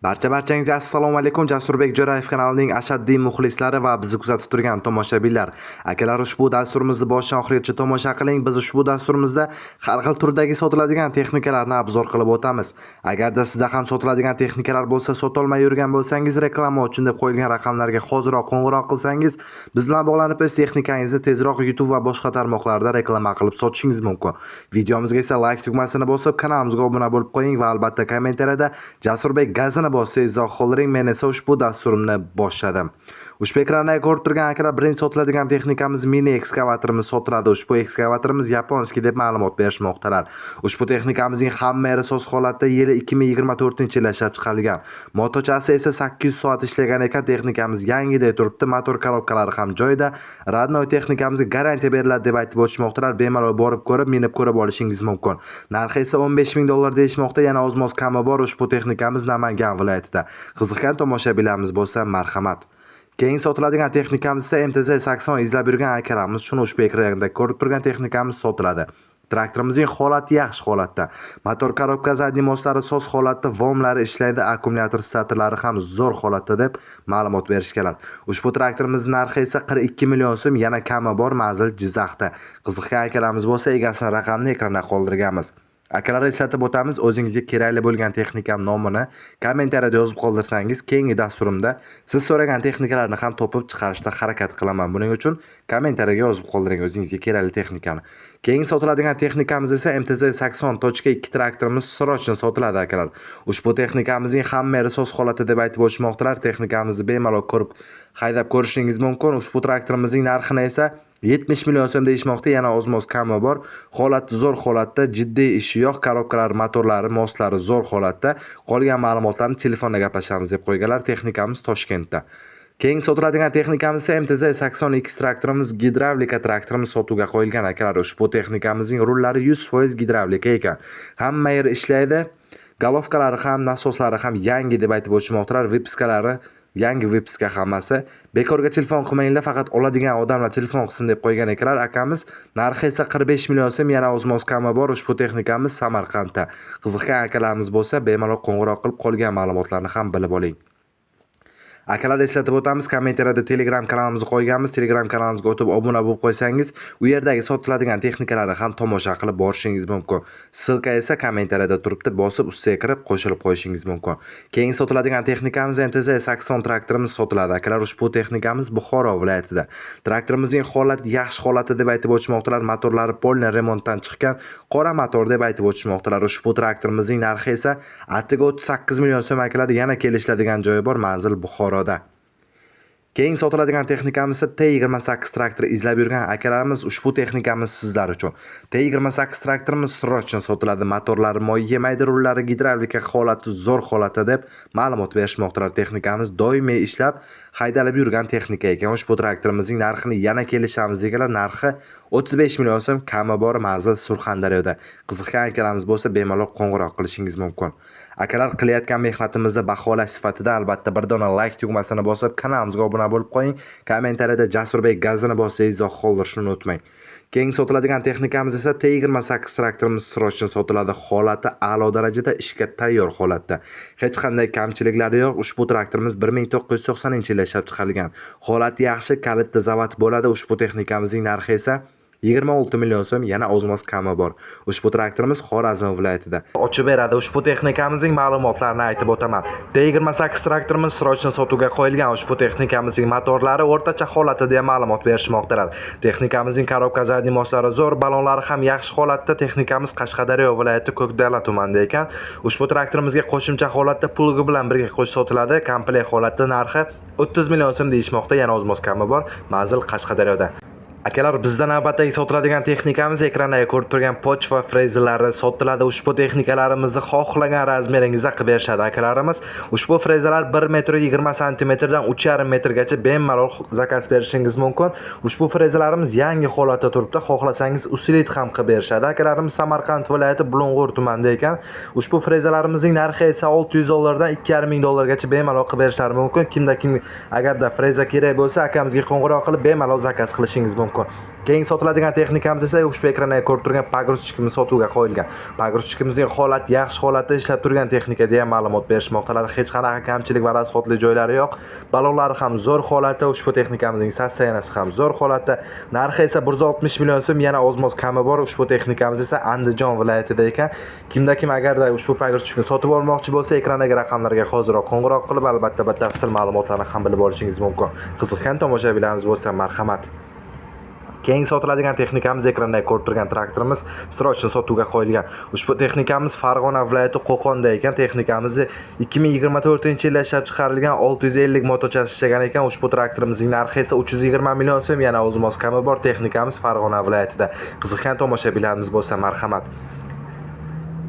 Barcha-barchangizga assalomu alaykum. Jasurbek Jo'rayev kanalining ashaddiy muxlislari va bizni kuzatib turgan tomoshabinlar. Akalar, ushbu dasturimizni boshidan oxirigacha tomosha qiling. Biz ushbu dasturimizda har xil turdagi sotiladigan texnikalarni обзор qilib o'tamiz. Agarda sizda ham sotiladigan texnikalar bo'lsa, sotolmay yurgan bo'lsangiz, reklama uchun deb qo'yilgan raqamlarga hoziroq qo'ng'iroq qilsangiz, biz bilan bog'lanib, o'z texnikangizni tezroq YouTube va boshqa tarmoqlarda reklama qilib sotishingiz mumkin. Videomizga esa like tugmasini bosib, kanalimizga obuna bo'lib qo'ying va albatta kommentariyada "Jasurbek, gazini bos" izoh qoldiring. Men esa ushbu dasturimni boshladim. Ushbu ekranda ko'rib turgan, akalar, birinchi sotiladigan texnikamiz mini ekskavatorimiz sotiladi. Ushbu ekskavatorimiz японский deb ma'lumot berishmoqdalar. Ushbu texnikamizning hamma yeri soz holatda, yili 2024-yilda ishlab chiqarilgan. Motochasi esa 800 soat ishlagan ekan. Texnikamiz yangiday turibdi, motor korobkalari ham joyida. Родной texnikamizga garantiya beriladi deb aytib o'tishmoqdalar. Bemalol borib ko'rib, minib ko'rib olishingiz mumkin. Narxi esa 15 ming dollar deyishmoqda, yana ozmoz kami bor. Ushbu texnikamiz Namangan viloyatida. Qiziqqan tomoshabinlarimiz bo'lsa, marhamat. Keyin sotiladigan texnikamiz esa MTZ 80 izlab yurgan akalarimiz shuni ushbu ekranda ko'rib turgan texnikamiz sotiladi. Traktorimizning holati yaxshi holatda. Motor korobka, задний мост lari soz holatda, ВОМ lari ishlaydi, akkumulyator statorlari ham zo'r holatda deb ma'lumot berishganlar. Ushbu traktorimizning narxi esa 42 million so'm, yana kami bor, manzil Jizzaxda. Qiziqqan akalarimiz bo'lsa, egasini raqamini ekranda qoldirganmiz. Akalar, eslatib o'tamiz, o'zingizga kerakli bo'lgan texnika nomini kommentariyada yozib qoldirsangiz, keyingi dasturimda siz so'ragan texnikalarni ham topib chiqarishda harakat qilaman. Buning uchun kommentariyaga yozib qoldiring o'zingizga kerakli texnikani. Keyin sotiladigan texnikamiz esa MTZ 80.2 traktorimiz срочно sotiladi, akalar. Ushbu texnikamizning hamma yeri soz holatda deb aytib o'tishmoqdalar. Texnikamizni bemalol ko'rib, haydab ko'rishingiz mumkin. Ushbu traktorimizning narxini esa 70 million so'm deyishmoqda, yana ozmoz kami bor. Holati zo'r holatda, jiddiy ishi yo'q, korobkalari, motorlari, мост lari zo'r holatda. Qolgan ma'lumotlarni telefonda gaplashamiz deb qo'yganlar. Texnikamiz Toshkentda. Keyin sotiladigan texnikamiz esa MTZ 80X traktorimiz, gidravlika traktorimiz sotuvga qo'yilgan, akalar. Ushbu texnikamizning rullari 100% gidravlika ekan. Hamma yeri ishlaydi. Головка lari ham, nasoslari ham yangi deb aytib o'tishmoqdalar. Выписка lari yangi выписка hammasi. Bekorga telefon qilmanglar, faqat oladigan odamlar telefon qilsin deb qo'ygan ekanlar akamiz. Narxi esa 45 million so'm, yana ozmoz kami bor. Ushbu texnikamiz Samarqandda. Qiziqqan akalarimiz bo'lsa, bemalol qo'ng'iroq qilib, qolgan ma'lumotlarni ham bilib oling. Akalar, eslatib o'tamiz, kommentariyada Telegram kanalimizni qo'yganmiz. Telegram kanalimizga o'tib obuna bo'lib qo'ysangiz, u yerdagi sotiladigan texnikalarni ham tomosha qilib borishingiz mumkin. Ссылка esa kommentariyada turibdi, bosib ustiga kirib qo'shilib qo'yishingiz mumkin. Keyin sotiladigan texnikamiz MTZ 80 traktorimiz sotiladi. Akalar, ushbu texnikamiz Buxoro viloyatida. Traktorimizning holati yaxshi holatda deb aytib o'tishmoqdalar. Motorlari полный remontdan chiqqan, qora motor deb aytib o'tishmoqdalar. Ushbu traktorimizning narxi esa atigi 38 million so'm, akalar, yana kelishiladigan joyi bor, manzil Buxoroda. Keyin sotiladigan texnikamiz esa T28 traktor izlab yurgan akalarimiz, ushbu texnikamiz sizlar uchun. T28 traktorimiz срочно sotiladi. Motorlari moy yemaydi, rullari gidravlika, holati zo'r holatda deb ma'lumot berishmoqdalar. Texnikamiz doimiy ishlab, haydalib yurgan texnika ekan. Ushbu traktorimizning narxini yana kelishamiz deganlar. Narxi 35 million so'm, kami bor, manzil Surxondaryoda. Qiziqqan akalarimiz bo'lsa, bemalol qo'ng'iroq qilishingiz mumkin. Akalar, qilayotgan mehnatimizni baholash sifatida albatta bir dona like tugmasini bosib, kanalimizga obuna bo'lib qo'ying. Kommentariyada "Jasurbek, gazini bos" izoh qoldirishni unutmang. Keyin sotiladigan texnikamiz esa T28 traktorimiz срочно sotiladi. Holati a'lo darajada, ishga tayyor holatda. Hech qanday kamchiliklari yo'q. Ushbu traktorimiz 1990-yilda ishlab chiqarilgan. Holati yaxshi, kalitda zavod bo'ladi. Ushbu texnikamizning narxi esa 26 million so'm, yana ozmoz kami bor. Ushbu traktorimiz Xorazm viloyatida. Ochib beradi. Ushbu texnikamizning ma'lumotlarini aytib o'taman. T28 traktorimiz срочно sotuvga qo'yilgan. Ushbu texnikamizning motorlari o'rtacha holatda deya ma'lumot berishmoqdalar. Texnikamizning korobka, задний мост lari zo'r, balonlari ham yaxshi holatda. Texnikamiz Qashqadaryo viloyati Ko'kdala tumanida ekan. Ushbu traktorimizga qo'shimcha holatda плуг i bilan birga qo'shib sotiladi. Komplekt holatda narxi 30 million so'm deyishmoqda, yana ozmoz kami bor. Manzil Qashqadaryoda. Akalar, bizda navbatdagi sotiladigan texnikamiz ekranda ko'rib turgan почва frezalari sotiladi. Ushbu texnikalarimizni xohlagan razmeringizda qilib berishadi akalarimiz. Ushbu frezalar 1 metr 20 santimetrdan 3,5 metrgacha bemalol заказ berishingiz mumkin. Ushbu frezalarimiz yangi holatda turibdi. Xohlasangiz, усилить ham qilib berishadi. Akalarimiz Samarqand viloyati Bulung'ur tumanida ekan. Ushbu frezalarimizning narxi esa 600 dollardan 2,5 ming dollargacha bemalol qilib berishlari mumkin. Kimda kim agarda freza kerak bo'lsa, akamizga qo'ng'iroq qilib bemalol заказ qilishingiz mumkin. mumkin. Keyin sotiladigan texnikamiz esa ushbu ekranda ko'rib turgan погрузчик imiz sotuvga qo'yilgan. Погрузчик imizning holati yaxshi holatda ishlab turgan texnika degan ma'lumot berishmoqdalar. Hech qanaqa kamchilik va расход li joylari yo'q. Balonlari ham zo'r holatda, ushbu texnikamizning состояния si ham zo'r holatda. Narxi esa 160 million so'm, yana ozmoz kami bor. Ushbu texnikamiz esa Andijon viloyatida ekan. Kimda kim agarda ushbu погрузчик ni sotib olmoqchi bo'lsa, ekrandagi raqamlarga hoziroq qo'ng'iroq qilib, albatta batafsil ma'lumotlarni ham bilib olishingiz mumkin. Qiziqqan tomoshabinlarimiz bo'lsa, marhamat. Keyin sotiladigan texnikamiz ekranda ko'rib turgan traktorimiz срочно sotuvga qo'yilgan. Ushbu texnikamiz Farg'ona viloyati Qo'qonda ekan. Texnikamiz 2024-yilda ishlab chiqarilgan, 650 motochasi ishlagan ekan. Ushbu traktorimizning narxi esa 320 million so'm, yana o'zimoz kami bor. Texnikamiz Farg'ona viloyatida. Qiziqqan tomoshabinlarimiz bo'lsa, marhamat.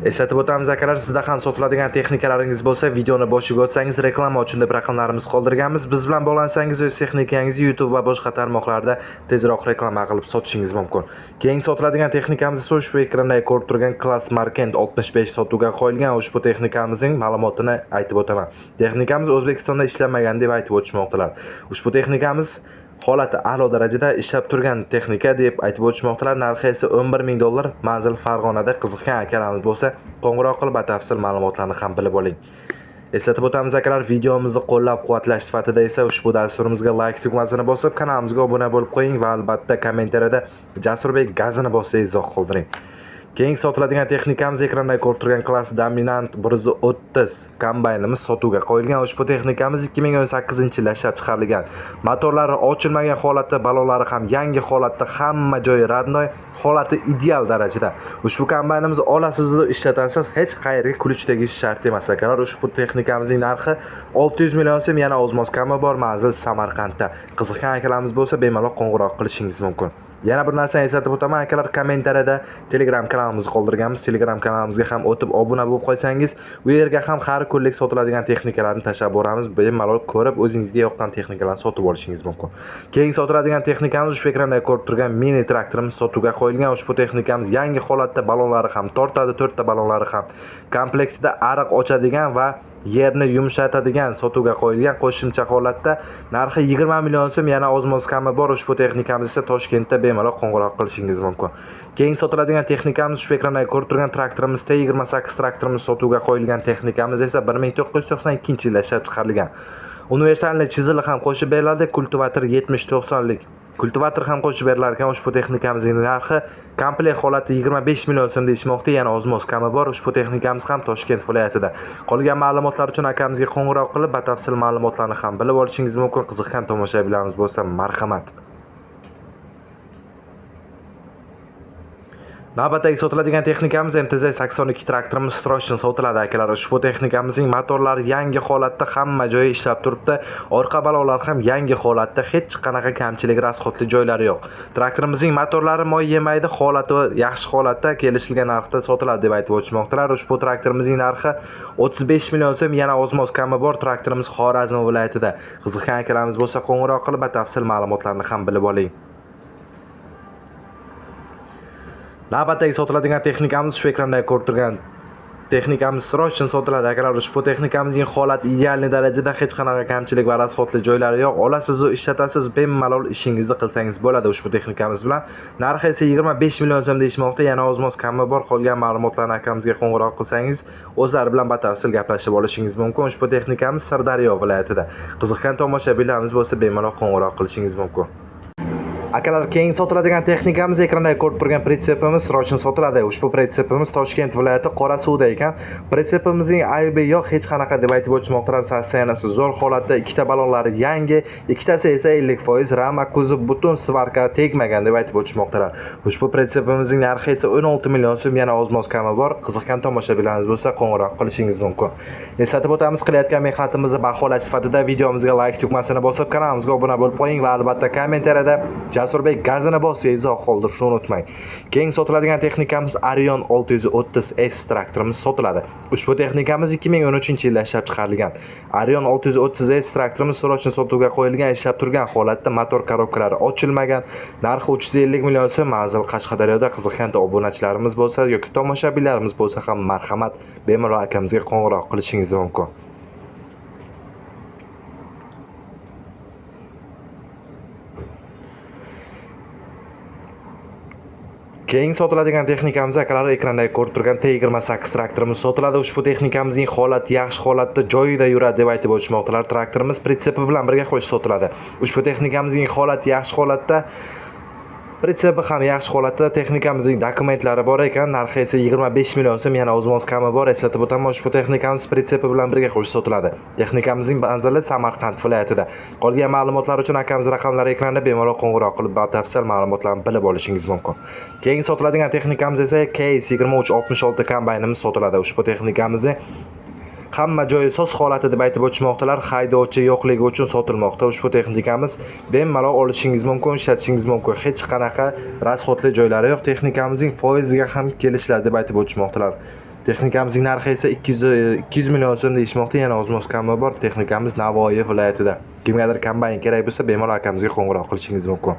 Eslatib o'tamiz akalar, sizda ham sotiladigan texnikalaringiz bo'lsa, videoni boshiga o'tsangiz, reklama uchun deb raqamlarimiz qoldirganmiz. Biz bilan bog'lansangiz, o'z texnikangizni YouTube va boshqa tarmoqlarda tezroq reklama qilib sotishingiz mumkin. Keyin sotiladigan texnikamiz esa ushbu ekranda ko'rib turgan Claas Markent 65 sotuvga qo'yilgan. Ushbu texnikamizning ma'lumotini aytib o'taman. Texnikamiz O'zbekistonda ishlanmagan deb aytib o'tishmoqdalar. Ushbu texnikamiz holati a'lo darajada ishlab turgan texnika deb aytib o'tishmoqdalar. Narxi esa 11 ming dollar. Manzil Farg'onada. Qiziqqan akalarimiz bo'lsa, qo'ng'iroq qilib batafsil ma'lumotlarni ham bilib oling. Eslatib o'tamiz akalar, videomizni qo'llab-quvvatlash sifatida esa ushbu dasturimizga like tugmasini bosib, kanalimizga obuna bo'lib qo'ying va albatta kommentariyada Jasurbek gazini bossa izoh qoldiring. Keyin sotiladigan texnikamiz ekranda ko'rib turgan Claas Dominant 130 kombaynimiz sotuvga qo'yilgan. Ushbu texnikamiz 2018-yilda ishlab chiqarilgan. Motorlari ochilmagan holatda, balonlari ham yangi holatda, hamma joyi родной, holati ideal darajada. Ushbu kombaynimiz olasiz, ishlatasiz, hech qayerga ключ tegishi shart emas akalar. Ushbu texnikamizning narxi 600 million so'm, yana ozmoz kami bor. Manzil Samarqandda. Qiziqqan akalarimiz bo'lsa, bemalol qo'ng'iroq qilishingiz mumkin. Yana bir narsani eslatib o'taman akalar, kommentariyada Telegram kanalimizni qoldirganmiz. Telegram kanalimizga ham o'tib obuna bo'lib qo'ysangiz, u yerga ham har kunlik sotiladigan texnikalarni tashlab boramiz. Bemalol ko'rib, o'zingizga yoqqan texnikalarni sotib olishingiz mumkin. Keyin sotiladigan texnikamiz ushbu ekranda ko'rib turgan mini traktorimiz sotuvga qo'yilgan. Ushbu texnikamiz yangi holatda, balonlari ham tortadi, to'rtta balonlari ham. Komplektida ariq ochadigan va yerni yumshatadigan sotuvga qo'yilgan qo'shimcha holatda. Narxi 20 million so'm, yana ozmoz kami bor. Ushbu texnikamiz esa Toshkentda, bemalol qo'ng'iroq qilishingiz mumkin. Keyin sotiladigan texnikamiz ushbu ekranda ko'rib turgan traktorimiz T28 traktorimiz sotuvga qo'yilgan. Texnikamiz esa 1992-yilda ishlab chiqarilgan. Универсальный chizig'i ham qo'shib beriladi, kultivator 70-90lik kultivator ham qo'shib berilar ekan. Ushbu texnikamizning narxi komplekt holati 25 million so'm deyishmoqda, yana ozmoz kami bor. Ushbu texnikamiz ham Toshkent viloyatida. Qolgan ma'lumotlar uchun akamizga qo'ng'iroq qilib, batafsil ma'lumotlarni ham bilib olishingiz mumkin. Qiziqqan tomoshabinlarimiz bo'lsa, marhamat. Navbatdagi sotiladigan texnikamiz MTZ 82 traktorimiz срочно sotiladi akalar. Ushbu texnikamizning motorlari yangi holatda, hamma joyi ishlab turibdi. Orqa balonlar ham yangi holatda, hech qanaqa kamchilik, расход li joylari yo'q. Traktorimizning motorlari moy yemaydi, holati yaxshi holatda, kelishilgan narxda sotiladi deb aytib o'tishmoqdalar. Ushbu traktorimizning narxi 35 million so'm, yana ozmoz kami bor. Traktorimiz Xorazm viloyatida. Qiziqqan akalarimiz bo'lsa, qo'ng'iroq qilib batafsil ma'lumotlarni ham bilib oling. Navbatdagi sotiladigan texnikamiz ushbu ekranda ko'rib turgan texnikamiz срочно sotiladi akalar. Ushbu texnikamizning holati идеальный darajada, hech qanaqa kamchilik va расход li joylari yo'q. Olasiz, ishlatasiz, bemalol ishingizni qilsangiz bo'ladi ushbu texnikamiz bilan. Narxi esa 25 million so'm deyishmoqda, yana ozmoz kami bor. Qolgan ma'lumotlarni akamizga qo'ng'iroq qilsangiz, o'zlari bilan batafsil gaplashib olishingiz mumkin. Ushbu texnikamiz Sirdaryo viloyatida. Qiziqqan tomoshabinlarimiz bo'lsa, bemalol qo'ng'iroq qilishingiz mumkin. Akalar, keyin sotiladigan texnikamiz ekranda ko'rib turgan pritsepimiz срочно sotiladi. Ushbu pritsepimiz Toshkent viloyati Qorasuvda ekan. Pritsepimizning aybi yo'q hech qanaqa deb aytib o'tishmoqdalar. Состояния si zo'r holatda, ikkita balonlari yangi, ikkitasi esa 50%, rama, kuzov butun, сварка tegmagan deb aytib o'tishmoqdalar. Ushbu pritsepimizning narxi esa 16 million so'm, yana ozmoz kami bor. Qiziqqan tomoshabinlarimiz bo'lsa, qo'ng'iroq qilishingiz mumkin. Eslatib o'tamiz, qilayotgan mehnatimizni baholash sifatida videomizga like tugmasini bosib, kanalimizga obuna bo'lib qo'ying va albatta kommentariyada Jasurbek gazini bos izoh qoldirishni unutmang. Keyin sotiladigan texnikamiz Arion 630 S traktorimiz sotiladi. Ushbu texnikamiz 2013-yilda ishlab chiqarilgan. Arion 630 S traktorimiz срочно sotuvga qo'yilgan, ishlab turgan holatda, motor korobkalari ochilmagan. Narxi 350 million so'm, manzil Qashqadaryoda. Qiziqqan obunachilarimiz bo'lsa yoki tomoshabinlarimiz bo'lsa ham marhamat, bemalol akamizga qo'ng'iroq qilishingiz mumkin. Keyingi sotiladigan texnikamiz, akalar, ekranda ko'rib turgan T28 traktorimiz sotiladi. Ushbu texnikamizning holati yaxshi holatda, joyida yuradi deb aytib o'tishmoqdalar. Traktorimiz pritsepi bilan birga qo'shib sotiladi. Ushbu texnikamizning holati yaxshi holatda, pritsepi ham yaxshi holatda, texnikamizning dokumentlari bor ekan, narxi esa 25 million so'm, yana o'z kami bor. Eslatib o'taman, ushbu texnikamiz pritsepi bilan birga qo'shib sotiladi. Texnikamizning manzili Samarqand viloyatida. Qolgan ma'lumotlar uchun akamiz raqamlari ekranda, bemalol qo'ng'iroq qilib batafsil ma'lumotlarni bilib olishingiz mumkin. Keyingi sotiladigan texnikamiz esa Case 2366 kombaynimiz sotiladi. Ushbu texnikamizni hamma joyi soz holati deb aytib o'tishmoqdalar. Haydovchi yo'qligi uchun sotilmoqda. Ushbu texnikamiz bemalol olishingiz mumkin, ishlatishingiz mumkin. Hech qanaqa расход li joylari yo'q. Texnikamizning foiziga ham kelishiladi deb aytib o'tishmoqdalar. Texnikamizning narxi esa 200 million so'm deyishmoqda, yana oz-moz kami bor. Texnikamiz Navoiy viloyatida. Kimgadir kombayn kerak bo'lsa, bemalol akamizga qo'ng'iroq qilishingiz mumkin.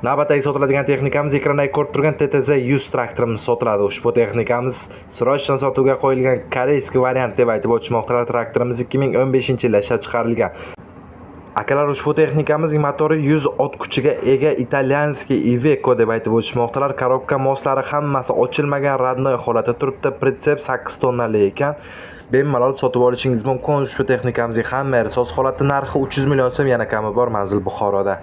Navbatdagi sotiladigan texnikamiz ekranda ko'rib turgan TTZ 100 traktorimiz sotiladi. Ushbu texnikamiz срочно sotuvga qo'yilgan, корейский variant deb aytib o'tishmoqdalar. Traktorimiz 2015-yilda ishlab chiqarilgan. Akalar, ushbu texnikamizning motori 100 ot kuchiga ega, итальянский Iveco deb aytib o'tishmoqdalar. Korobka moslari hammasi ochilmagan, родной holatda turibdi. Pritsep 8 tonnali ekan. Bemalol sotib olishingiz mumkin. Ushbu texnikamizning hamma yeri soz holatda, narxi 300 million so'm, yana kami bor, manzil Buxoroda.